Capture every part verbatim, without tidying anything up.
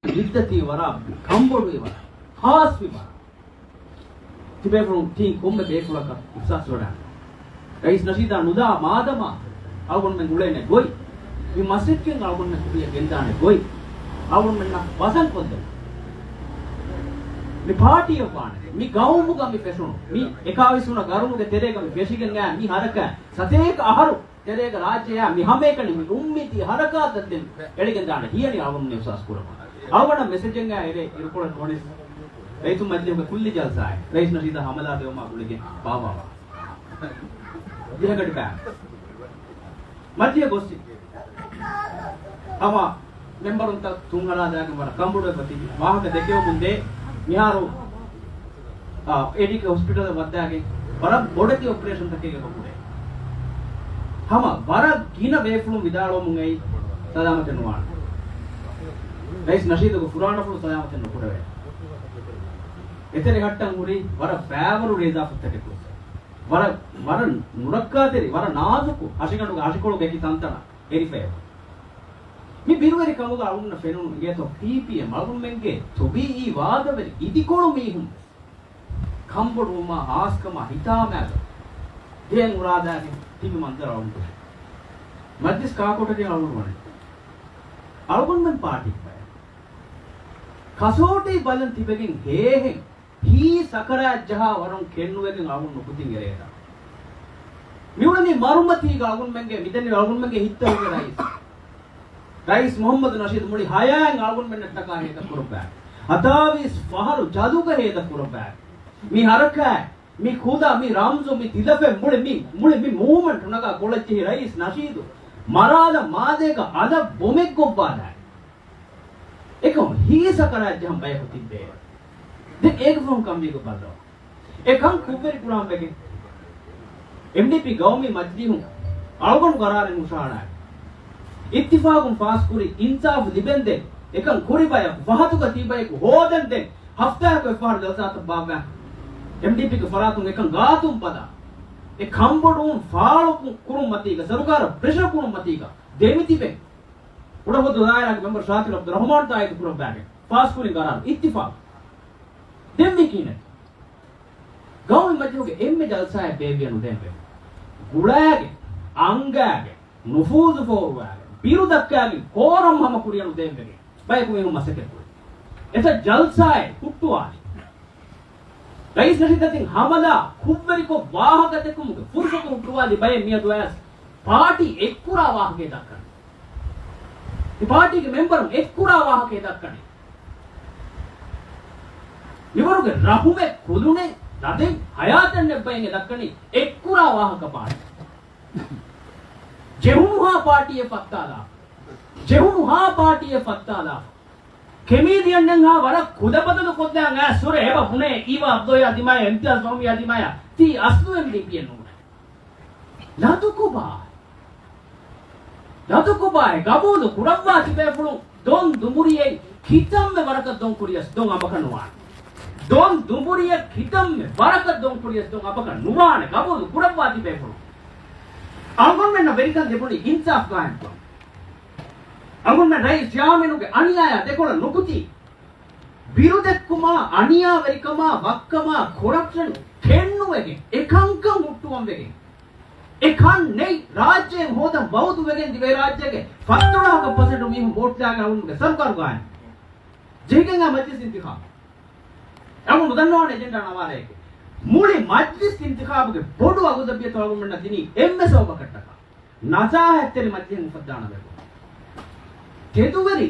ޖިއްދަތީ ވަރަށް ކަންބޮޑުވި ވަރަށް ޚާއްޞަވި ވަރަށް. ތިބޭފުޅުން ތިން ކޮންމެ ބޭފުޅަކަށް އިޙްސާސް ވަޑާނެ. ރައީސް ނަޝީދާ ނުލާ މާދަމާ އަޅުގަނޑުމެން އުޅޭނެ ގޮތް، މި މަސައްކަތް އަޅުގަނޑުމެން ކުރިއަށް ގެންދާނެ ގޮތް، އަޅުގަނޑުމެންނަށް ވަޒަން ކޮށްދެން. މި ޕާޓީއަށް ވާނެ، މި ގައުމުގަ މި ފެށުނު، މި އެކާވީސް ވަނަ ގަރުމުގެ ތެރޭގަ މި ފެށިގެން އައި މި ހަރަކާތް ސަތޭކަ އަހަރު ތެރޭގަ ރާއްޖެއާ މި ހަމައެކަނި މި އުއްމީދީ ހަރަކާތްތައް ދެން އެޅިގެން ދާނެ ހިޔަނި އަޅުގަނޑު އިޙްސާސް ކުރަމުން. އަޅުގަނޑަށް މެސެޖެއް އެރޭ އިރުކޮޅަށް ވަނީ ރައްޔިތުން މަޖިލީހުގެ ކުއްލި ޖަލްސާއެއް ރައީސް ނަޝީދަށް ހަމަލާ ދެވުމާ ގުޅިގެން ބާއްވާ ދިހަގަޑި ބާ މަޖިލީހަށް ގޮސް ހަމަ މެމްބަރުންތައް ތުން އަޅާދާގެން ވަރަށް ކަންބޮޑުވެފަ ތިބި ވާހަކަ ދެކެވެމުން ދޭ. މިހާރު، އާ، އޭޑީކޭ ހޮސްޕިޓަލަށް ވައްދާގެން ވަރަށް ބޮޑެތި އޮޕަރޭޝަންތަކެއް އެބަ ކުރޭ. ހަމަ ވަރަށް ގިނަ ބޭފުޅުން ވިދާޅުވަމުން އައީ ސަލާމަތެއް ނުވާނެ. ރައީސް ނަޝީދުގެ ފުރާނަފުޅު ސަލާމަތެއް ނުކުރެވޭ. އެތެރެ ހައްޓަން ހުރީ ވަރަށް ފައިވަރު ރޭޒާފަތްތަކެއް ކުރުސް. ވަރަށް، ވަރަށް ނުރައްކާތެރި، ވަރަށް ނާޒުކު ހަށިގަނޑުގެ ހަށިކޮޅުގެ އެކި ތަންތަނަށް އެރިފައިވުން. މި ބިރުވެރި ކަމުގަ އަޅުގަނޑަށް ފެނުނު އިނގޭތޯ ޕީޕީއެމް އަޅުގަނޑުމެންގެ ތޮބީއީ ވާދަވެރި އިދިކޮޅު މީހުން ވެސް ކަންބޮޑުވުމާ ހާސްކަމާ ހިތާމައިގަ ދޭން އުރާދާގެން ތިބި މަންޒަރު އަޅުގަނޑު ދެކެން. މަޖްލިސް ކާކުއްޓަކީ އަޅުގަނޑު ވަނީ. އަޅުގަނޑުމެން ޕާޓީ ބަޔަކު. ކަސޯޓީ ބަލަން ތިބެގެން ހޭހެން ހީ ސަކަރާތް ޖަހާ ވަރުން ކެންނުވެގެން އަޅުގަނޑު ނުކުތިން އެރޭތާ. މިއުޅެނީ މަރުމަތީގަ އަޅުގަނޑުމެންގެ މިދެންނެވި އަޅުގަނޑުމެންގެ ހިތްތަކުގެ ރައީސް. ރައީސް މުޙައްމަދު ނަޝީދު މުޅި ހަޔާތް އަޅުގަނޑުމެންނަށްޓަކާ ހޭދަ ކުރައްވާ. ހަތާވީސް ފަހަރު ޖަލުގަ ހޭދަ ކުރައްވާ. މި ހަރަކާތް، މި ކުލަ، މި ރަމްޒު، މި ތިލަފެން މުޅި މި، މުޅި މި މޫވްމަންޓު ނަގާ ކޮޅަށްޖެހި ރައީސް ނަޝީދު މަރާލަ މާދޭގަ އަލަށް ބޮމެއް ގޮއްވާލާ. އެކަމް ހީ ސަކަރާތް ޖަހަން ބަޔަކު ތިއްބޭ. ދެން އޭގެ ފަހުން ކަންވީގޮ ބައްލަވަ. އެ ކަން ކުށްވެރި ކުރާން ވެގެން އެމްޑީޕީ ގައުމީ މަޖިލީހުން އަޅުގަނޑު ގަރާރެއް ހުށަހަޅާ. އިއްތިފާގުން ފާސްކުރި އިންސާފު ލިބެންދެން އެކަން ކުރި ބަޔަކު ފަހަތުގަ ތިބި ބަޔަކު ހޯދަންދެން ހަފްތާއަކު އެއްފަހަރު ޖަލްސާތައް ބާއްވާ. އެމްޑީޕީގެ ފަރާތުން އެކަން ގާތުން ބަލާ. އެ ކަންބޮޑުވުން ފާޅު ކުރުން މަތީގަ، ސަރުކާރަށް ޕްރެޝަރ ކުރުން މަތީގަ ދެމިތިބެ. ކުޑަހުދު ދާއިރާގެ މެމްބަރު ޝާކިރު އަބްދުއްރަހުމާން ތާއީދު ކުރައްވާގެން ފާސްކުރިން ގަރާރު އިއްތިފާގު. ދެން މީ ކިހިނެއް؟ ގައުމީ މަޖިލީހުގެ އެންމެ ޖަލްސާއެއް ބޭއްވިޔަ ނުދޭންވެ. ގުޅާގެން، އަންގާގެން، ނުފޫޒު ފޯރުވާގެން، ބިރު ދައްކާގެން، ކޯރަމް ހަމަ ކުރިޔަ ނުދޭންވެގެން ބަޔަކު މީހުން މަސައްކަތް ކުރި. އެތައް ޖަލްސާއެއް ހުއްޓުވާލި. ރައީސް ނަޝީދަށް ހަމަލާ ކުށްވެރިކޮށް ވާހަކަ ދެކުމުގެ ފުރުސަތު ހުއްޓުވާލި ބައެއް މިއަދު އައިސް ޕާޓީ އެއްކުރާ ވާހަކައެއް ދައްކަނީ. މި ޕާޓީގެ މެމްބަރުން އެއްކުރާ ވާހަކައެއް ދައްކަނީ. މިވަރުގެ ރަހުމެއް ކުލުނެއް ލަދެއް ހަޔާތެއް ނެއްބައިން އެ ދައްކަނީ އެއްކުރާ ވާހަކަ ޕާޓީ. ޖެހުނުހާ ޕާޓީއެއް ފައްތާލާ. ޖެހުނުހާ ޕާޓީއެއް ފައްތާލާ. ކެމީޑިއަންނެއްހާ ވަރަށް ކުލަބަދަލު ކޮށްލާ އައިސް ހުރެ އެބަ ބުނޭ އީވާ އަބްދުއްޔާ ދިމާޔާ އިމްތިޔާޒް ފަހުމީއާ ދިމާޔާ ތީ އަސްލު އެމްޑީޕީއެއް ނޫނޭ. ލަދުކޮބާ؟ ލަދުކޮބާއޭ؟ ގަބޫލު ކުރައްވާ ތިބޭފުޅުން ދޮން ދުނބުރިއެއް ކިތަންމެ ވަރަކަށް ދޮން ކުރިޔަސް ދޮން އަބަކަށް ނުވާނެ. ދޮން ދުނބުރިއެއް ކިތަންމެ ވަރަކަށް ދޮން ކުރިޔަސް ދޮން އަބަކަށް ނުވާނެ. ގަބޫލު ކުރައްވާ ތިބޭފުޅުން. އަޅުގަނޑުމެންނަށް ވެރިކަން ލިބުނީ އިންސާފް ގާއިމްކޮށް. އަޅުގަނޑުމެން ރައީސް ޖާމިނުގެ އަނިޔާޔާ ދެކޮޅަށް ނުކުތީ. ބިރުދެއްކުމާ، އަނިޔާވެރިކަމާ، ވައްކަމާ، ކޮރަޕްޝަން ކެންނުވެގެން، އެކަންކަން ހުއްޓުވަން ވެގެން، އެކަން ނެތް ރާއްޖެއިން ހޯދަން ވައުދު ވެގެން ދިވެހިރާއްޖޭގެ ފަސްދޮޅަހަކަށް ޕަސެންޓު މީހުން ވޯޓް ދާގެން އަޅުގަނޑުގެ ސަރުކާރު ގާއިމް. ޖެހިގެން އާ މަޖްލިސް އިންތިޚާބު. އަޅުގަނޑު ދަންނަވާނެ އެޖެންޑާ ނަވާރައެކެއް. މުޅި މަޖްލިސް އިންތިޚާބުގެ ބޮޑު އަގުދައްބިޔަތު އަޅުގަނޑުމެންނަށް ދިނީ އެންމެ ސަބަބަކަށްޓަކާ. ނަޒާހަތްތެރި މަޖިލީހެއް އުފައްދާނަމޭ. ތެދުވެރި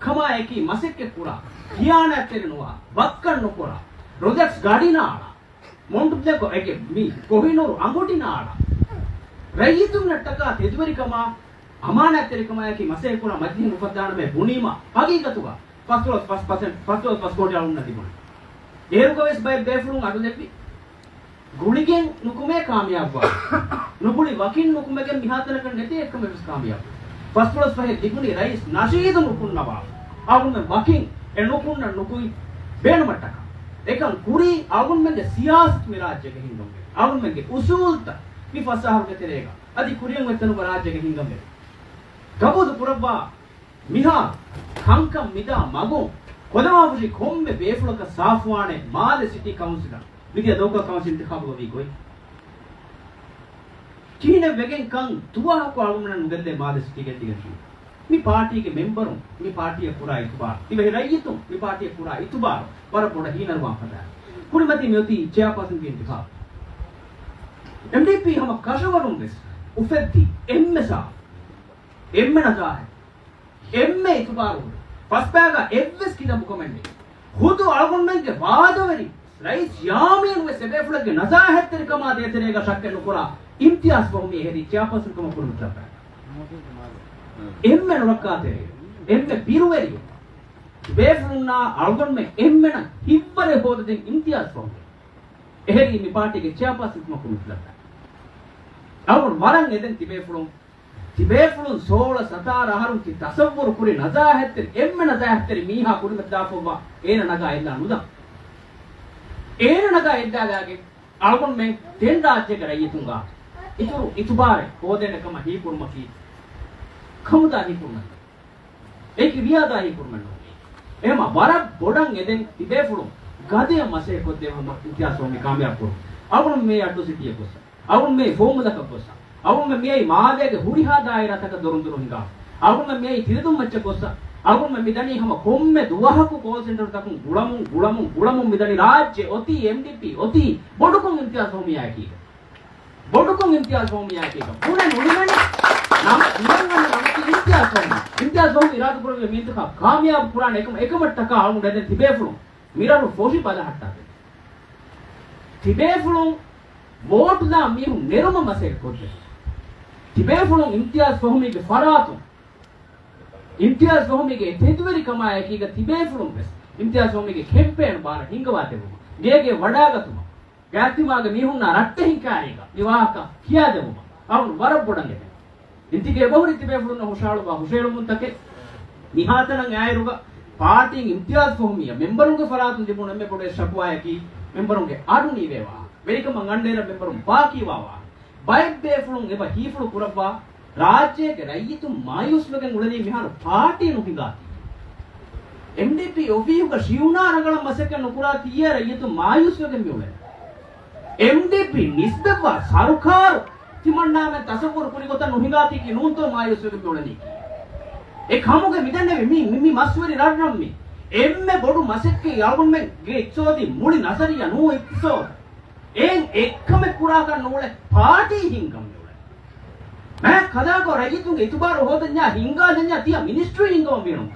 ކަމާއެކީ މަސައްކަތް ކުރާ، ހިޔާނާތްތެރި ނުވާ، ވައްކަން ނުކުރާ، ޕްރޮޖެކްޓްސް ގަޑި ނާޅާ، މޮންޓުބްލެކޮ އެކެ މި ކޮހިނޫރު އަނގޮޓި ނާޅާ. ރައްޔިތުންނަށްޓަކާ ތެދުވެރިކަމާ، އަމާނާތްތެރިކަމާއެކީ މަސައްކަތް ކުރާ މަޖިލީހެއް އުފައްދާނަމޭ ބުނީމަ، ހަގީގަތުގަ ފަސްދޮޅަސް ފަސް ޕަސެންޓް، ފަސްދޮޅަސް ފަސް ކޯޓި އަޅުންނަށް ލިބުނު. އޭރުގަވެސް ބައެއް ބޭފުޅުން އަޑުލެއްވި. ގުޅިގެން ނުކުމޭ ކާމިޔާބުވާ. ނުގުޅި ވަކިން ނުކުމެގެން މިހާތަނަކަށް ނެތޭ އެއްކަމެއްވެސް ކާމިޔާބު. ފަސްދޮޅަސް ފަހެއް ލިބުނީ ރައީސް ނަޝީދު ނުކުންނަވާ. އަޅުގަނޑުމެން ވަކިން އެ ނުކުންނަ ނުކުތް ބޭނުމަށްޓަކާ. އެކަން ކުރީ އަޅުގަނޑުމެންގެ ސިޔާސަތު މި ރާއްޖޭގަ ހިންގަންވެ. އަޅުގަނޑުމެންގެ އުސޫލްތައް މި ފަސް އަހަރުގެ ތެރޭގަ އަދި ކުރިއަށް އޮތް ތަނުގަ ރާއްޖޭގަ ހިންގަންވެ. ގަބޫލު ކުރައްވާ. މިހާރު ކަންކަން މިދާ މަގުން ކޮލަމާފުށި ކޮންމެ ބޭފުޅަކަށް ސާފުވާނެ މާލެ ސިޓީ ކައުންސިލަށް މިދިޔަ ލޯކަލް ކައުންސިލް އިންތިޚާބުގަ ވީ ގޮތް. ކިހިނެއް ވެގެން ކަން ދުވަހަކު އަޅުގަނޑުމެން ނުގެންދޭ މާލެ ސިޓީ ގެއްލިގެން ދިޔަ. މި ޕާޓީގެ މެމްބަރުން، މި ޕާޓީއަށް ކުރާ އިތުބާރު، ދިވެހި ރައްޔިތުން މި ޕާޓީއަށް ކުރާ އިތުބާރު ވަރަށް ބޮޑަށް ހީނަރުވާ ފަދައިން. ކުރިމަތީ މިއޮތީ ޗެއާޕާސަންގެ އިންތިޚާބު. އެމްޑީޕީ ހަމަ ކަށަވަރުން ވެސް އުފެއްދީ އެންމެ ސާފު، އެންމެ ނަޒާހަތް، އެންމެ އިތުބާރު ހުރި. ފަސްބައިގަ އެއްވެސް ކިލަނބުކަމެއް ނެތް. ޚުދު އަޅުގަނޑުމެންގެ ވާދަވެރި ރައީސް ޔާމީން ވެސް އެބޭފުޅެއްގެ ނަޒާހަތްތެރިކަމާ ދޭތެރޭގަ ޝައްކެއް ނުކުރާ އިމްތިޔާޒް ފަހުމީ އެހެރީ ޗެއާޕާސަންކަމަށް ކުރިމަތިލައްވާ. އެންމެ ނުރައްކާތެރި، އެންމެ ބިރުވެރި، ބޭފުޅުންނާ އަޅުގަނޑުމެން އެންމެނަށް ހިތްވަރެއް ހޯދަދިން އިމްތިޔާޒް ފަހުމީ އެހެރީ މި ޕާޓީގެ ޗެއާޕާސަންކަމަށް ކުރިމަތިލައްވާ. އަޅުގަނޑު ވަރަށް އެދެން ތިބޭފުޅުން ތިބޭފުޅުން ސޯޅަ ސަތާރަ އަހަރުން ތި ތަޞައްވުރު ކުރި ނަޒާހަތްތެރި، އެންމެ ނަޒާހަތްތެރި މީހާ ކުރިމަތިލާފައިވާ އޭނަ ނަގާ އެއްލާ ނުދާ. އޭނަ ނަގާ އެއްލާލާގެން އަޅުގަނޑުމެން ދެން ރާއްޖޭގެ ރައްޔިތުންގާ އިތުރު އިތުބާރެއް ހޯދޭނެ ކަމަށް ހީކުރުމަކީ ކަމުދާ ހީކުރުމެއް ނޫން. އެކި ވިޔާދާ ހީކުރުމެއް ނޫން. އެހެމަ ވަރަށް ބޮޑަށް އެދެން ތިބޭފުޅުން ގަދަޔަށް މަސައްކަތްކޮށްދެއްވުމަށް އިމްތިޔާޒް ފަހުމީ ކާމިޔާބު ކުރުން. އަޅުގަނޑު މިއައީ އައްޑޫ ސިޓީއަށް ގޮއްސަ. އަޅުގަނޑު މިއައީ ފޯމުލަކަށް ގޮއްސަ. އަޅުގަނޑު މިއައީ މާލޭގެ ހުރިހާ ދާއިރާތަކަށް ދޮރުން ދޮރުން ހިނގާ. އަޅުގަނޑު މިއައީ ތިރިދުން މައްޗަށް ގޮއްސަ. އަޅުގަނޑު މިދަނީ ހަމަ ކޮންމެ ދުވަހަކު ކޯލް ސެންޓަރުތަކުން ގުޅަމުން، ގުޅަމުން، ގުޅަމުން މިދަނީ ރާއްޖެ އޮތީ އެމްޑީޕީ އޮތީ ބޮޑުކޮށް އިމްތިޔާޒް ފަހުމީއާއެކީގަ. ބޮޑުކޮށް އިމްތިޔާޒް ފަހުމީއާއެކީގަ. ބުނެ ނުނިމެނެ ނަމަ، މިއަންނަން ނަމަކީ އިމްތިޔާޒް ފަހުމީ. އިމްތިޔާޒް ފަހުމީ އިރާދަކުރެއްވި މި އިންތިޚާބު ކާމިޔާބު ކުރާނެ އެކަމަށް، އެކަމަށްޓަކާ އަޅުގަނޑު އެދެން ތިބޭފުޅުން މިރަށު ފޮށި ބަލަހައްޓާދޭން. ތިބޭފުޅުން ވޯޓުލާ މީހުން ނެރުމަށް މަސައްކަތް ކޮށްދޭން. ތިބޭފުޅުން އިމްތިޔާޒް ފަހުމީގެ ފަރާތުން، އިމްތިޔާޒް ފަހުމީގެ އެ ތެދުވެރިކަމާއެކީގަ ތިބޭފުޅުން ވެސް އިމްތިޔާޒް ފަހުމީގެ ކެމްޕޭން ބާރަށް ހިންގަވާދެއްވުމަށް، ގޭގޭ ވަޑާގަތުމަށް، ގާތްތިމާގެ މީހުންނާ ރައްޓެހިން ކާރީގަ މި ވާހަކަ ކިޔާދެއްވުމަށް އަޅުގަނޑު ވަރަށް ބޮޑަށް އެދެން. އިންތިގެ އެބަހުރި ތިބޭފުޅުންނަށް ހުށަހަޅުވާ ހުށަހެޅުމުންތަކެއް. މިހާތަނަށް އާއިރުގަ ޕާޓީން އިމްތިޔާޒް ފަހުމީއަށް މެމްބަރުންގެ ފަރާތުން ލިބުނު އެންމެ ބޮޑު ޝަކުވާއަކީ މެމްބަރުންގެ އަޑު ނީވޭ ވާހަކަ. ވެރިކަމަށް އަންޑޭރަށް މެމްބަރުން ބާކީވާ ވާހަކަ. ބައެއް ބޭފުޅުން އެބަ ހީފުޅު ކުރައްވާ، ރާއްޖޭގެ ރައްޔިތުން މާޔޫސްވެގެން އުޅެނީ މިހާރު ޕާޓީ ނުހިނގާތީ. އެމްޑީޕީ އޮފީހުގަ ޝިޔުނާ ރަނގަޅަށް މަސައްކަތް ނުކުރާތީއޭ ރައްޔިތުން މާޔޫސްވެގެން މިއުޅެނީ. އެމްޑީޕީ ނިސްބަތްވާ ސަރުކާރު ތިމަންނާމެން ތަޞައްވުރު ކުރި ގޮތަށް ނުހިނގާތީކީ ނޫންތޯ މާޔޫސްވެގެން މިއުޅެނީކީ. އެ ކަމުގެ މިދެންނެވި މި، މި، މި މަސްވެރި ރަށްރަށް މި އެންމެ ބޮޑު މަސައްކަތް އަޅުގަނޑުމެންގެ އިޤްތިޞާދީ މުޅި ނަޒަރިއްޔާ ނޫން އިޤްތިޞާދު. އެއިން އެއްކަމެއް ކުރާކަށް ނޫޅެ ޕާޓީ ހިންގަން މިއުޅެނީ. މާތް ކަލާކޮ ރައްޔިތުންގެ އިތުބާރު ހޯދަންޏާ ހިންގާލަންޏާ ތިޔަ މިނިސްޓްރީ ހިންގަވަން ވީނުން.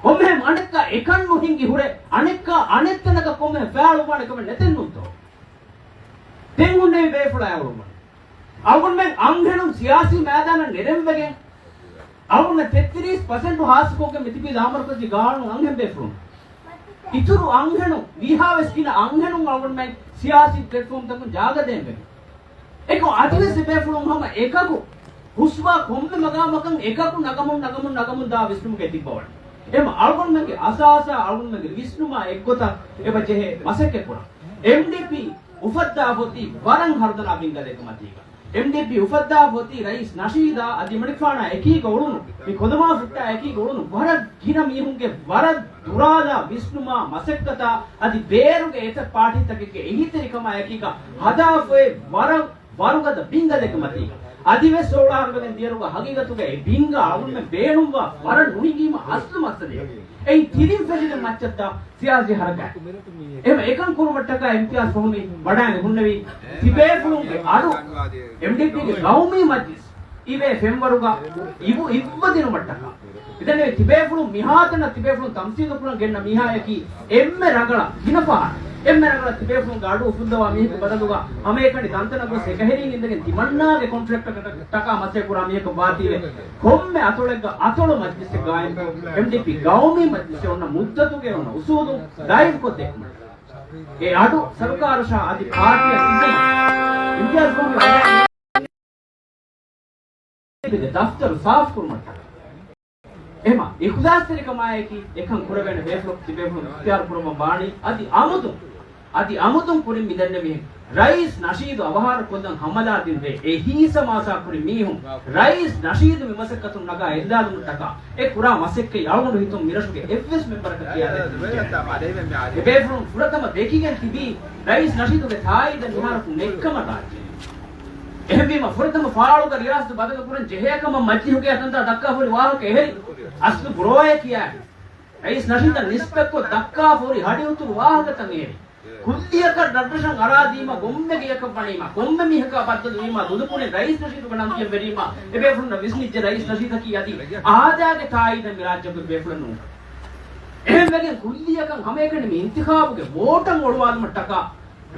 ކޮންމެހެން އަނެއްކާ އެކަން ނުހިންގި ހުރެ އަނެއްކާ އަނެއްތަނަކަށް ކޮންމެހެން ފާޅުވާނެ ކަމެއް ނެތެއްނޫންތޯ؟ ދެން ހުންނެވި ބޭފުޅާ އެ އުޅުމުން. އަޅުގަނޑުމެން އަންހެނުން ސިޔާސީ މައިދާނަށް ނެރެންވެގެން، އަޅުގަނޑުމެން ތެއްތިރީސް ޕަސެންޓު ހާއްސަކޮށްގެން މިތިބީ ލާމަރުކަޒީ ގާނޫނު އަންހެން ބޭފުޅުން. އިތުރު އަންހެނުން، ވީހާވެސް ގިނަ އަންހެނުން އަޅުގަނޑުމެން ސިޔާސީ ޕްލެޓްފޯމްތަކުން ޖާގަ ދޭންވެގެން. އެކަމް އަދިވެސް އެބޭފުޅުން ހަމަ އެކަކު ހުސްވާ ކޮންމެ މަގާމަކަށް އެކަކު ނަގަމުން، ނަގަމުން، ނަގަމުން ދާ ވިސްނުމުގެ ތިއްބަވަނީ. އެހެން އަޅުގަނޑުމެންގެ އަސާސާ އަޅުގަނޑުމެންގެ ވިސްނުމާ އެއްގޮތަށް އެބަ ޖެހޭ މަސައްކަތް ކުރަން. އެމްޑީޕީ އުފައްދާފަ އޮތީ ވަރަށް ހަރުދަނާ ބިންގަލެއްގެ މަތީގަ. އެމްޑީޕީ އުފައްދާފަ އޮތީ ރައީސް ނަޝީދާ އަދި އެމަނިކުފާނާ އެކީގަ އުޅުނު، މި ކޮލަމާފުއްޓާ އެކީގަ އުޅުނު ވަރަށް ގިނަ މީހުންގެ ވަރަށް ދުރާލާ ވިސްނުމާ މަސައްކަތާ އަދި ބޭރުގެ އެތައް ޕާޓީތަކެއްގެ އެހީތެރިކަމާ އެކީގަ ހަދާފައި ވަރަށް ވަރުގަދަ ބިންގަލެއްގެ މަތީގަ. އަދިވެސް ސޯޅަ އަހަރުވެގެން ދިޔައިރުގަ ހަގީގަތުގަ އެ ބިންގާ އަޅުގަނޑުމެން ބޭނުންވާ ވަރަށް ނުހިނގީމަ އަސްލު މައްސަލައެއް. އެއީ ތިރިން ފެށިގެން މައްޗަށްދާ ސިޔާސީ ހަރަކާތް. އެހެން އެކަން ކުރުމަށްޓަކާ އިމްތިޔާޒް ފަހުމީ ވަޑައިގެން ހުންނެވީ ތިބޭފުޅުންގެ އަޑު އެމްޑީޕީގެ ގައުމީ މަޖްލިސް އިވޭ ފެންވަރުގަ އިވު އިއްވަދިނުމަށްޓަކާ. މިދަނީ ތިބޭފުޅުން މިހާތަނަށް ތިބޭފުޅުން ތަމްސީލު ކުރަން ގެންނަ މީހާޔަކީ އެންމެ ރަނގަޅަށް ގިނަ ފަހަރަށް، އެންމެ ރަނގަޅަށް ތިބޭފުޅުންގެ އަޑު އުފުއްދަވާ މީހަކު ބަދަލުގަ ހަމައެކަނި ދަންތަނަށް ގޮސް އެކަހެރީން އިނދެގެން ތިމަންނާގެ ކޮންޓްރެކްޓަކަށް ޓަކާ މަސައްކަތް ކުރާ މީހަކަށް ވާތީވެ ކޮންމެ އަތޮޅެއްގަ އަތޮޅު މަޖްލިސެއް ގާއިމްކޮށް، އެމްޑީޕީ ގައުމީ މަޖްލިސް އޮންނަ މުއްދަތުގެ އޮންނަ އުސޫލު ގާއިމްކޮށްދޭ ކަމަށް. އެ އަޑު ސަރުކާރަށާ އަދި ޕާޓީއަށް އިންދެން އިމްތިޔާޒް ފަހުމީ ދަފްތަރު ސާފުކުރުމަށްޓަކާ. އެހެމަ އިޚްލާޞްތެރިކަމާއެކީ އެކަން ކުރެވޭނެ ބޭފުޅަކު ތިބޭފުޅުން އިޚްތިޔާރު ކުރައްވަން ވާނީ. އަދި އަމުދު އަދި އަމުދުން ކުރިން މިދެންނެވިހެން، ރައީސް ނަޝީދު އަވަހާރަ ކޮށްލަން ހަމަލާދިން ރޭ އެހީސަ މާސާ ކުރި މީހުން ރައީސް ނަޝީދު މި މަސައްކަތުން ނަގާ އެއްލާލުމަށްޓަކާ އެ ކުރާ މަސައްކަތް އަޅުގަނޑު ހިތުން މިރަށުގެ އެއްވެސް މެމްބަރަކަށް ކިޔާދޭން އެބޭފުޅުން ފުރަތަމަ ދެކިގެން ތިބީ ރައީސް ނަޝީދުގެ ތާއީދަށް މިހާރަކު ނެއްކަމަށް ރާއްޖެ. އެހެންވީމަ ފުރަތަމަ ފާޅުގަ ރިޔާސަތު ބަދަލުކުރަން ޖެހޭ ކަމަށް މަޖިލީހުގެ އަތުންތާ ދައްކާފަ ހުރި ވާހަކަ އެހެރީ އަސްލު ބުރޯއޭ ކިޔާ ރައީސް ނަޝީދަށް ނިސްބަތްކޮށް ދައްކާފަ ހުރި ހަޑިހުތުރު ވާހަކަތައް އެހެރީ. ކުއްލިއަކަށް ރަށްރަށަށް އަރާދީމަ ކޮންމެ ގެޔަކަށް ވަނީމަ، ކޮންމެ މީހަކާ ބައްދަލުވީމަ، ދުލުކުރިން ރައީސް ނަޝީދުގެ ނަންތިއެއް ވެރީމަ، އެބޭފުޅުންނަށް ވިސްނިއްޖެ ރައީސް ނަޝީދަކީ އަދި އާދައިގެ ތާއީދެއް މި ރާއްޖޭގެ ބޭފުޅެއް ނޫން. އެހެންވެގެން ކުއްލިއަކަށް ހަމައެކަނި މި އިންތިޚާބުގެ ވޯޓަށް އޮޅުވާލުމަށްޓަކާ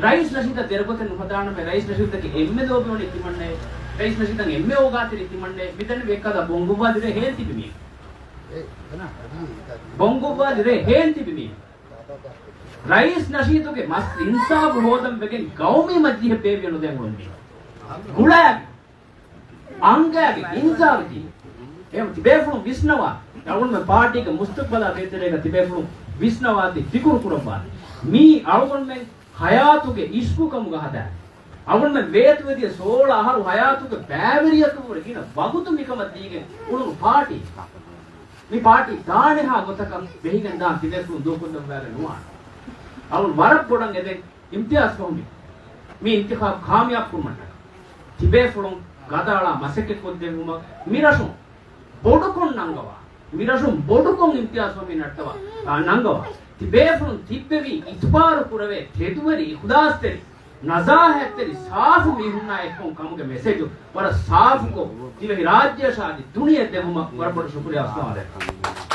ރައީސް ނަޝީދަށް ދެރަގޮތެއް ނުހަދާނަމޭ، ރައީސް ނަޝީދަކީ އެއްމެ ލޯބިވަނީ ތިމަންނައޭ، ރައީސް ނަޝީދަށް އެންމެ އޯގާތެރި ތިމަންނައޭ، މިދެންނެވި އެއްކަލަ ބޮންގުއްވާލި ރޭ ހޭން ތިބި މީހުން. ބޮންގުއްވާލި ރޭ ހޭން ތިބި މީހުން. ރައީސް ނަޝީދުގެ މަސް އިންސާފު ހޯދަން ވެގެން ގައުމީ މަޖިލީހަށް ބޭއްވިޔަ ނުދޭން އުޅުން މީހުން. ގުޅާގެ، އަނގާގެ، އިންޒާރު ދީ. އެ ތިބޭފުޅުން ވިސްނަވާ، އަޅުގަނޑުމެން ޕާޓީގެ މުސްތަޤްބަލާ ބެހޭ ތެރޭގަ ތިބޭފުޅުން ވިސްނަވާތީ ފިކުރު ކުރައްވާ. މީ އަޅުގަނޑުމެން ހަޔާތުގެ އިޝްޤު ކަމުގަ ހަދާ. އަޅުގަނޑުމެން ވޭތުވެދިޔަ ސޯޅަ އަހަރު ހަޔާތުގެ ބައިވެރިޔަކަށްވުރެ ގިނަ ވަގުތު މިކަމަށް ދީގެން އުޅުނު ޕާޓީ. މި ޕާޓީ ދާނެހާ ގޮތަކަށް ބެހިގެން ދާން ތިބޭފުޅުން ދޫކޮށްލައްވާގެން ނުވާނެ. އަޅުން ވަރަށް ބޮޑަށް އެދެން އިމްތިޔާޒް ފަހުމީ މި އިންތިޚާބު ކާމިޔާބު ކުރުމަށްޓަކާ ތިބޭފުޅުން ގަދައަޅާ މަސައްކަތް ކޮށްދެއްވުމަށް މިރަށުން ބޮޑުކޮށް ނަންގަވާ. މިރަށުން ބޮޑުކޮށް އިމްތިޔާޒް ފަހުމީ ނައްޓަވާ، އާ، ނަންގަވާ. ތިބޭފުޅުން ތިއްބެވި އިތުބާރު ކުރެވޭ ތެދުވެރި އިޚުލާޞްތެރި ނަޒާހަތްތެރި ސާފު މީހުންނާ އެއްކޮށް ކަމުގެ މެސެޖު ވަރަށް ސާފުކޮށް، ދިވެހި ރާއްޖެއަށާ އަދި ދުނިޔެ ދެވުމަށް ވަރަށް ބޮޑަށް ޝުކުރިޔާ. އައްސަލާމު ޢަލައިކުމް.